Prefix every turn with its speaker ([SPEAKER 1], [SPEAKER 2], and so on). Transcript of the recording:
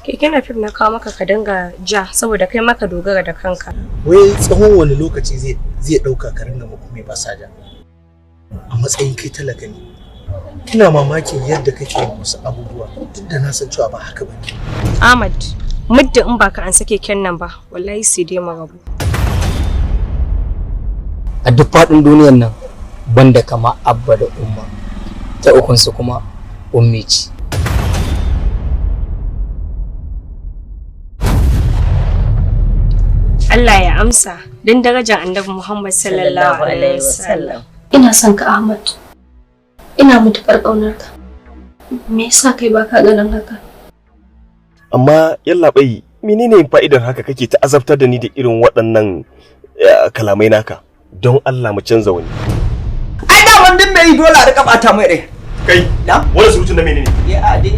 [SPEAKER 1] Keke napep na kawo maka ka dinga ja saboda kai maka dogara da kanka.
[SPEAKER 2] Wai tsawon wani lokaci zai ɗauka ka ringa muku mai basaja a matsayin kai talaka ne? Ina mamakin yadda kake yin wasu abubuwa, duk da na san cewa ba haka bane.
[SPEAKER 1] Ahmad, muddin in baka an sake keken nan ba, wallahi sai dai mu rabu.
[SPEAKER 3] A duk faɗin duniyar nan, banda kama Abba da Umma, ta ukunsu kuma Ummi ce.
[SPEAKER 1] Allah ya amsa don darajar Annabi Muhammad sallallahu alaihi wasallam.
[SPEAKER 4] Ina son ka, Ahmad. Ina matuƙar ƙaunar ka. Me yasa kai baka ganin haka?
[SPEAKER 5] Amma yallaɓai, menene fa'idar haka kake ta azabtar da ni da irin waɗannan kalamai naka? Don Allah mu canza wani.
[SPEAKER 6] Ai daman duk mai dole a rika bata mai rai.
[SPEAKER 5] Kai,
[SPEAKER 6] Na?
[SPEAKER 5] Wannan surutun na menene?
[SPEAKER 6] Ya a dai.